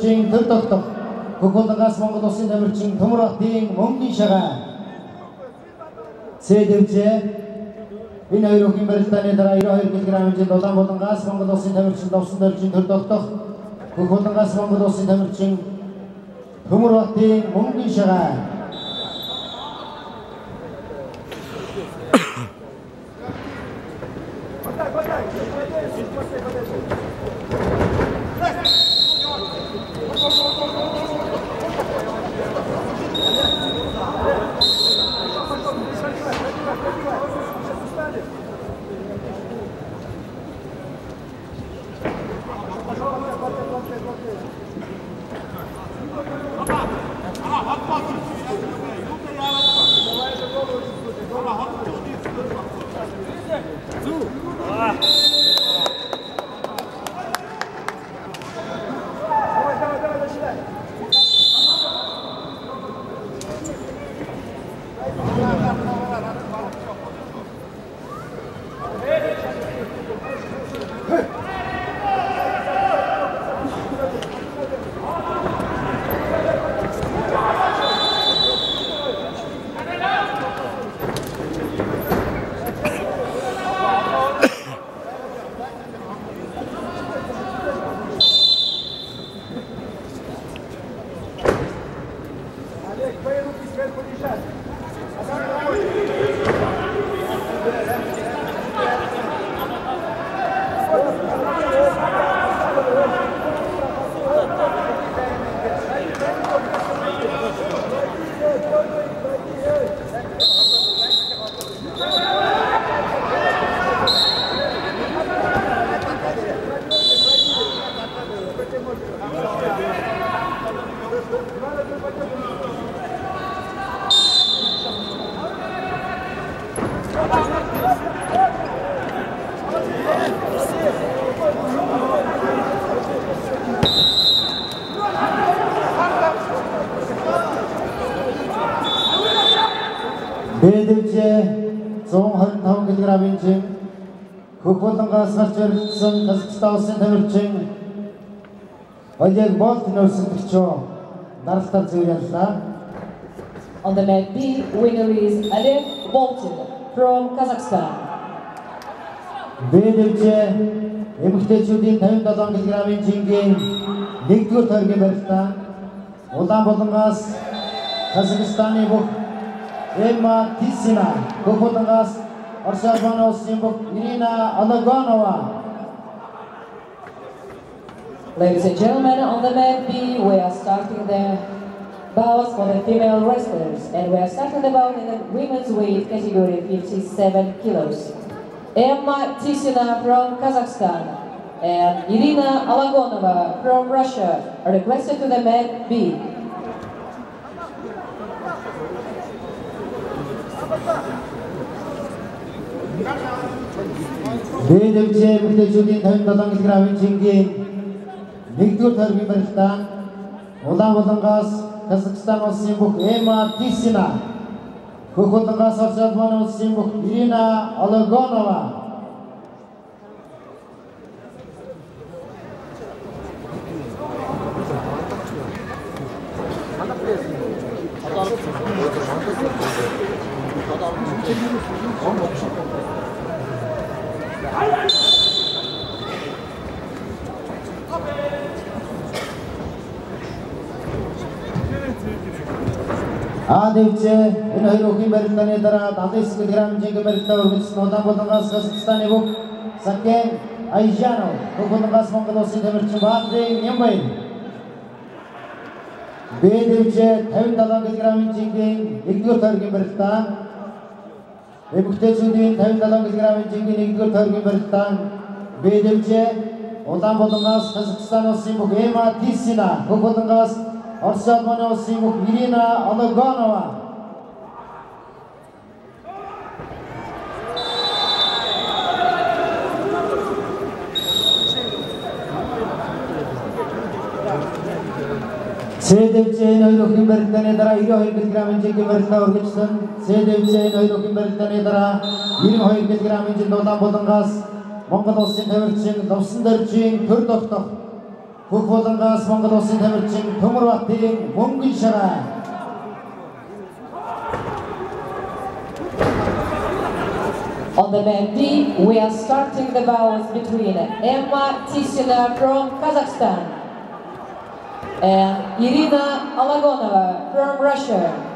тамирчин төр тогтох Хөх-Хулангаас Монгол улсын тамирчин Төмөрбатын Мөнгийн шагаа. С дэвжээ энэ хоёр өхийн барилдааны дараа 92 кг хэмжээнд Улаанбулангаас Монгол улсын тамирчин Довсон доржийн төр тогтох Хөх-Хулангаас Монгол улсын тамирчин Төмөрбатын Мөнгийн шагаа. Б дэвжээ 125 кг-ийн жин Хөх-Хулангаас гарч ирсэн Казахстан улсын тамирчин Олег Болтин өрсөлдөгчөө даралтаар зүйр яллаа. On the mat B, winner is Oleg Boltin from Kazakhstan. Б дэвжээ эмэгтэйчүүдийн 57 кг-ийн жингийн 1-р тойргийн барилдаа Улаанбулангаас Казахстаны бөх Эмма Тисина, Хөх-Хулангаас Орос Улсын улсын бөх Ирина Алагонова. Ladies and gentlemen, on the mat B, we are starting the bouts for the female wrestlers, and we are starting the bout in the women's weight category 57 kilos. Emma Tisina from Kazakhstan and Irina Alagonova from Russia are requested to the mat B. Б дэвжээ эмэгтэйчүүдийн 57 кг-ийн жингийн 1-р тойргийн барилдаа Улаанбулангаас Казахстан улсын бөх Эмма Тисина, Хөх-Хулангаас Орос улсын бөх Ирина Алагонова. А дэвжээ энэ хоёр өхийн барилдааны дараа 79 кг жингийн барилдаа өргөжсөн Улаанбулангаас Казахстаны бөх Сакен Айжанов, Хөх-Хулангаас Монгол улсын тамирчин Баатрын Нямбаяр. Б дэвжээ 57 кг жингийн 1-р тойргийн барилдаа эмэгтэйчүүдийн 57 кг жингийн 1-р тойргийн барилдаа Б дэвжээ Улаанбулангаас Казахстан улсын бөх Эмма Тисина, Хөх-Хулангаас Орос улсын бөх Ирина Алагонова. С дэвжээ энэ хоёр өхийн барилдааны дараа 92 кг жингийн барилдаа өргөжсөн. С дэвжээ энэ хоёр өхийн барилдааны дараа 92 кг жинд Улаанбулангаас Монгол улсын тамирчин Лувсан доржийн төр тогтох Хөх булангаас Монгол улсын тамирчин Төмөрбатын Мөнгөн Шараа. On the mat D, we are starting the bouts between Emma Tisina from Kazakhstan and Irina Alagonova from Russia.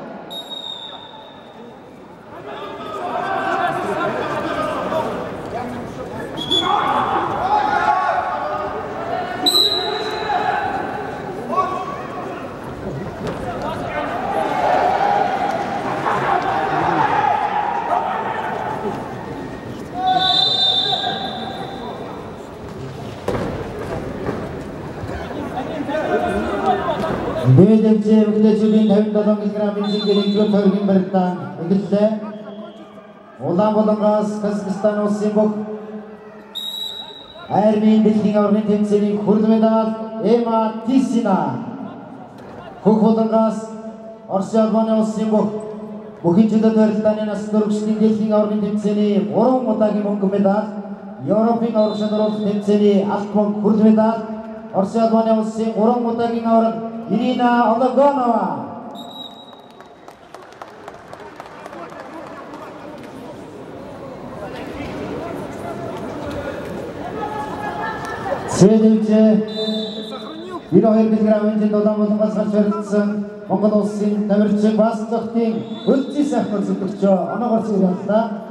Дээдэмчээ эмэгтэйчүүдийн 57 кг жингээр 1-р тойргийн барилдаан эхэллээ. Улаанбулангаас Казахстан улсын бүх армийн дэлхийн аваргын тэмцээний хүрэл медаль Эмма Тисина. Хөх булангаас Оросын холбооны улсын бүх бүхий чөлөөт барилдааны нас дөрвөчдийн дэлхийн аваргын тэмцээний 3 удаагийн мөнгө медаль, Европын аварга шалруулах тэмцээний алт мөнгө хүрэл медаль, Оросын холбооны улсын 3 удаагийн аварга Ирина Ологонова. Сэдэлжээ 92 кг-ийн Улаанбулангаас гарч барилдсан Монгол улсын тамирчин Басцогтын өлзий сайхан өрсөлдөгчөө оноогоор цэвэрлээ.